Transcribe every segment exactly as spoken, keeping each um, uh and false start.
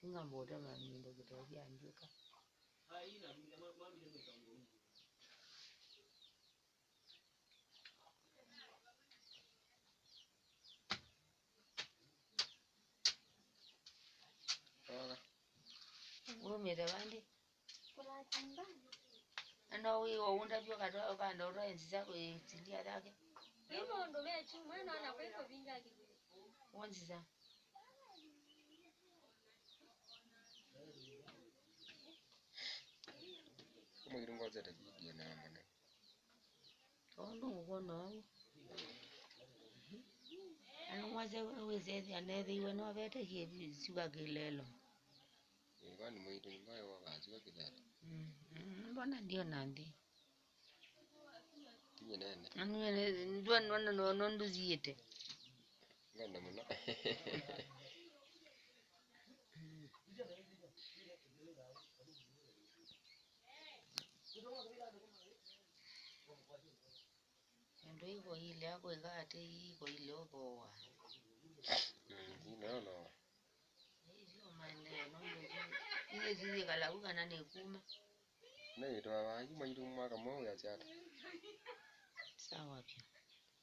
Ngamba ũtema mĩndũ kĩtoo kya ndyũka. Wumĩte vandĩ? Na no wĩ o ũndavya ũkatwa-, ũkaenda ũtwae nzisa kwĩtilia yake. Nĩ maũndũ me kyumwa, no na kwĩ kũvinga kĩvĩla. Wonzisa. Kama kĩrĩ ngwazete video na mwana. Ũndũ ngũkwona ũu. Ana mwaze wĩsethĩa nethĩiwe no vete kĩvi-, syuka kĩlelo. Ĩĩ, kwani mwĩĩtu nĩ mbaĩ wa vaa syuka kĩlelo? Mm, mm, mbona ndiona nthĩ? Tinyie nene. Na niwe ne-, ndwona no, no ndũthiĩte. Ngenda mũno. Ĩndũ ikoile akwĩka atĩ ikoile ũthooa. Mm, inono. Ĩsio maendeeo nũndũ ĩsu, ĩsu yĩkala vu kana nĩ kuma. Nĩyĩtwawa yu maitũ mwaka mweũ yasya ata? Sawa vyũ.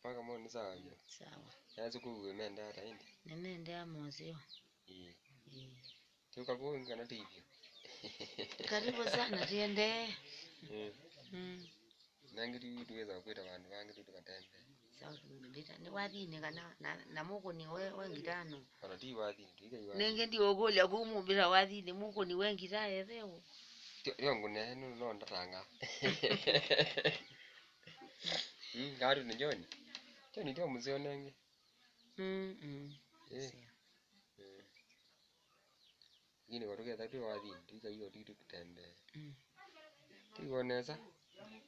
Mwaka mweũ nĩ sawa vyũ. Sawa. Yasukulu ĩmendea ata ĩndĩ? Nĩmendea moseo. Ĩĩ. Ĩĩ. Tũka kũu kana tũivyo? Karibu sana, tuendee. Mm. Mm. Nangĩ tu tuweza kwĩta vandũ vangĩ tu tũkatembee. Sawa, tũkatembee. Nĩ wathinĩ kana na, na mũkũni we, we ngitano. Ona ti wathinĩ, tuika iwa. Nengĩ ndiũkũlya kũu mũmbĩla wathinĩ, mũkũni we ngita etheo. Tio, tio ngũne, no, no ndatanga. Mm, ngatu nĩ John. John tio mũseo nengĩ. Mm, mm. Eh. Sio. Eh. Lakini kwa tuketha twi wathi, tuika hiyo tu tukitembea. Mm. Tuiwonesa?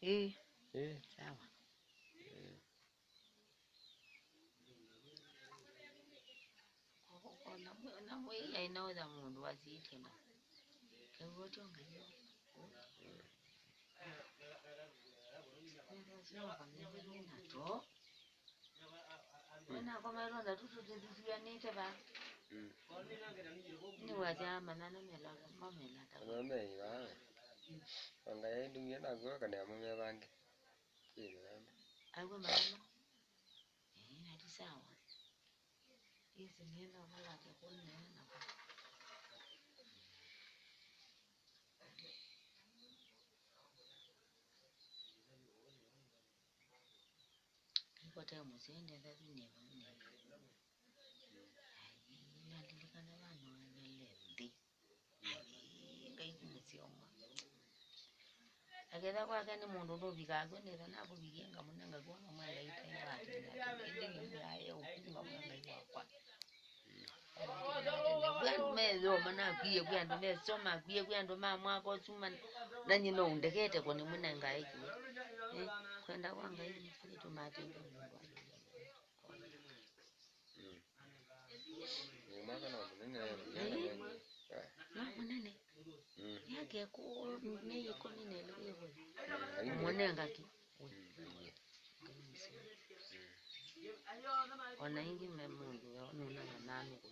Eh. Eh. Sawa. Eh. Ona mwe-, ona mwĩai naũtha mũndũ wasitye na kĩw'ũ kyo Ngai. Nĩnasyoka nĩna too. Wĩnakomaĩlwe na tũtũ tũthuanĩte va. Mm. Nĩwasya manyana mela, mamela ta. Manyana mei vaa. Anga yaĩ ndumie naku kana ya mũmea vangi. Kwĩ manyana. Aiwe manyana. Ĩĩ, na ti sawa. Ĩsĩ nĩenda kũlatya kũneena. Nĩkwate mũsyai ndetha thĩnĩ vau nĩ. Ai, nalilikana vanoelele nthĩ. Ai, Ngai kũmũsyoma. Aketha kwake nĩ mũndũ ndũvikaa kw'o, nĩtha nakũvikie ngamũnenga kw'o ngamwenda itaĩ watinda ĩndĩ nĩmyaye ũkuma mwa Ngai wakwa. Kwĩ andũ methoma nakwie, kwĩ andũ mesoma nakwie, kwĩ andũ ma mwaka ũsu ma-, nanyie no ũndekete ko nĩmũnengae kĩu. Eh, kwenda kwa Ngai nĩkĩtũmaa tĩthwa mũndũ alĩlya. Mm. Ĩĩ, mwaka no mũnene, mũnene. Eh. No mũnene. Mm. Yake kũ myei ĩkũmi na ĩlĩ wĩvũi. Mm, mũnenga kĩ? Mm, ĩĩ. Ona ĩngĩ me mũndũ nũnanga nanũkũ.